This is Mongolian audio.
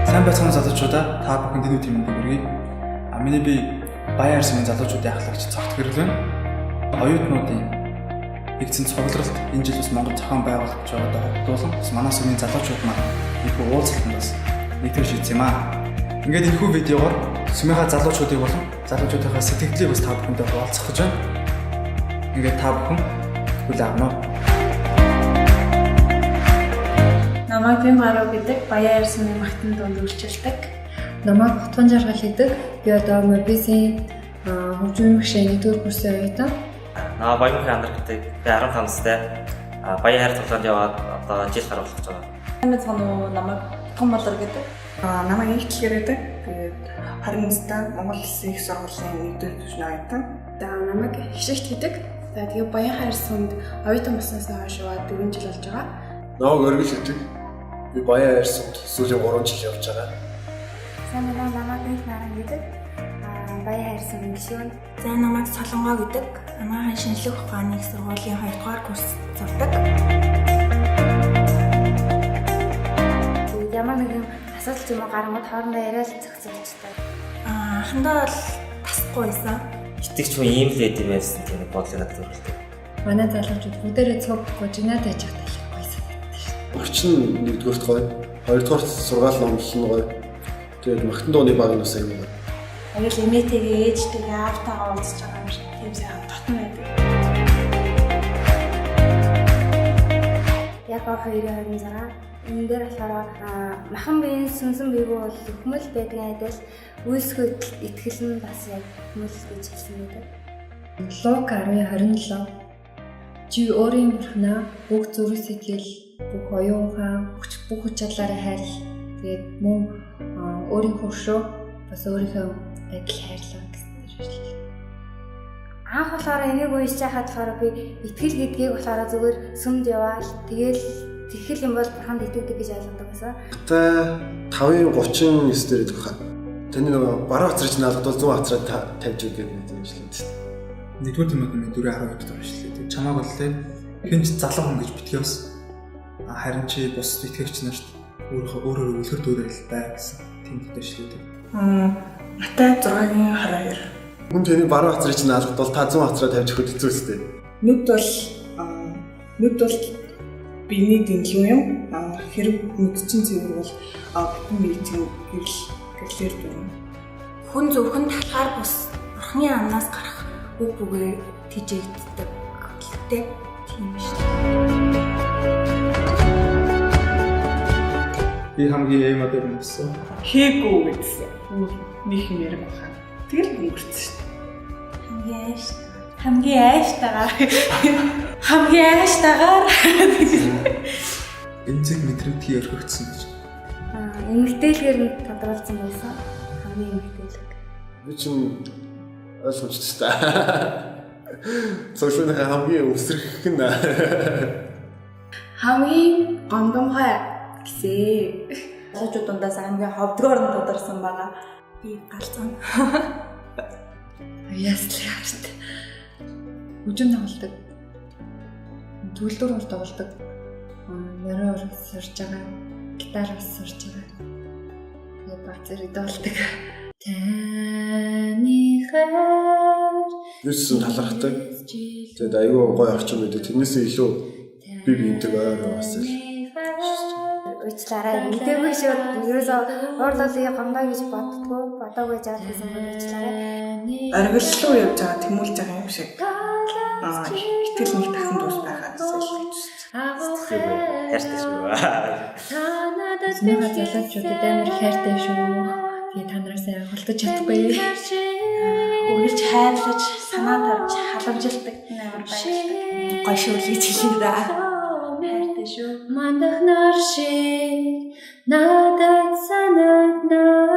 Сайн байцгаана залуучуудаа, та бүхэнд энэ өдрийн мэндийг хүргэе. Миний би Баян хайр сүмийн залуучуудын ахлагч Цогт Гэрэл байна. Оюутнуудын нэгдсэн цугларалт энэ жил бас Монгол зохион байгуулагдж байгаатай холбогдуулан бас манай сүмийн залуучууд маань энэхүү уулзалтанд бас нэгтгэж шийдсэн юм аа. Ингээд энэхүү видеогоор сүмийнхаа залуучуудыг болон залуучуудынхаа сэтгэлдлийг бас та бүхэндээ хуваалцах гэж байна. Ингээд та бүхэн хүлээн авна уу? Намайг Бим Гаруу гэдэг, Баян хайр сүмийн магтан дунд үйлчилдэг. Намайг Хотгон Жаргал гэдэг. Би одоо Мобисийн хөгжмийн багшийн 1-р курсын оюутан. Наа Баян Андар гэдэг. Би 15 настай. Баян хайр цуглаанд яваад одоо жил гаруй болох гэж байгаа. Сайн байцгаана уу? Намайг Хотгон Болор гэдэг. Намайг Инхтлэр гэдэг. Тэгээд 20 настай, Монгол Улсын их сургуулийн 1-р түвшний оюутан. За, намайг Хишигт гэдэг. За, тэгээ Баян хайр сүмд оюутан болсноос хойш яваад 4 жил болж байгаа. Намайг Өргөл гэдэг. Би Баян хайр сүмд сүүлийн 3 жил явж байгаа. Сайн байна уу? Намайг Инх Наран гэдэг. Баян хайр сүмийн гишүүн. За, намайг Солонгоо гэдэг. Анагаахын шинжлэх ухааны их сургуулийн 2 дугаар курс сурдаг. Ямар нэгэн асуудал ч юм уу гарангууд хоорондоо яриад зохицуулчихдаг. Анхандаа бол тасахгүй байсан. Итгэгч хүн ийм л байд юм байсан тийм нэг бодлоо надад төрөлтэй. Манай залуучууд бүгдээрээ цуг гужигнаад байж байхдаа их гоё санагддаг шүү дээ. Орчин нэгдүгээрт гоё, хоёрдугаарт сургаал номлол нь гоё. Тэгээд магтан дууны баг нь бас аюу гоё. Яг л эмээтэйгээ, ээжтэйгээ, аавтайгаа уулзаж байгаа юм шиг тийм сайхан дотн байдаг. Яков 2:26 энэ дээр болохоор махан биеийн сүнсэн биегүй бол өхмөл байдгийн адил үйлсгүй итгэл нь бас яг өхмөл гэж хэлсэн байдаг. Лук 10:27. Чи өөрийн бурхнаа бүх зүрх сэтгэл, бүх оюун ухаан, бүх хүч чадлаараа хайрл. Тэгээд мөн өөрийн хөршөө бас өөрийнхөө адил хайрлаа гэсэн дээр хэлсэн. Анх болохоор энийг уншиж байхад болохоор би итгэл гэдгийг болохоор зүгээр сүмд яваал тэгэл тэгхэл юм бол бурханд итгэдэг гэж ойлгодог байсан. Та 5:39 дээр идэх хаа. Таны нөгөө баруун хацрыг чинь алгад бол зүүн хацраа тавьж өгöd гэдэг юм шиг л дээ. 1-р Тимотийн 4:12 дахь ишлэл. Тэгээд чамааг бол те хэн ч залуу хүн гэж битгий бас. Харин чи бус итгэгч нарт өөрийнхөө өөрөөр үлгэр дуурайл бай гэсэн тийм хөтэ ишлээ. Матай 6:22. Хүн таны баруун хацрыг чинь алгад бол та зүүн хацраа тавьж өгөхөд хэцүү үстэй. Нүд бол биений дэнлүү юм. Хэрэг нүд чинь цэвэр бол бүтэн бие чинь гэрлээр дүүрнэ. Хүн зөвхөн талхаар бус бурхны амнаас гарах үг бүгээр тэжээгддэг гэлтэй тийм шүү дээ. Би хамгийн эм одоо юм болсон. Хийгүү гэдсэн. Нэг юм яриг баха. Тэгэл өнгөрцөн шүү дээ. Хамгийн айштайгаар хамгийн айштайгаар Эмзэг мэдрэмтгий орхигдсон гэж. Эмэгтэйлгээр нь тодруулсан байсан. Хамгийн эмэгтэйлэг. Би чинь ойлгомжтой шүү дээ. Цуглууныхаа хамгийн өсрөх нь хамгийн гомдомгой гэсэн. Залуучууд дундаас хамгийн ховдгоор нь тодорсон байгаа. Би галзуу. Яслаг харт. Хөгжим тоглодог. Төгөлдөр хор тоглодог. Морин ор сурж байгаа. Гитар бас сурж байгаа. Тэгээд баг зэрэг тоглодог. Таны хайр юусэн талархдаг. Тэгээд аюу гоё орчин байдаг. Тэрнээсээ илүү би биентэй ойр бас л. Уучлаарай. Мэдээгүй шүү. Ерөөсөө уурлуулъя гомдоо гэж боддгоо. Бодоогүй жаал гэсэн бол уучлаарай. Оргил руу явж байгаа, тэмүүлж байгаа юм шиг. Итгэл нэг татан дүүс байхаас л гэж. Хайртай шүү. Сүмийнхаа залуучуудад амар их хайртай шүү. Тэгээ та нараас холдож чадахгүй. Үргэлж хайрлаж, санаа тавьж, халамжилдаг амар баярлалаа. Гоё шүү л гэж хэлээ да. Хайртай шүү. Мандах нар шиг надад санагдана.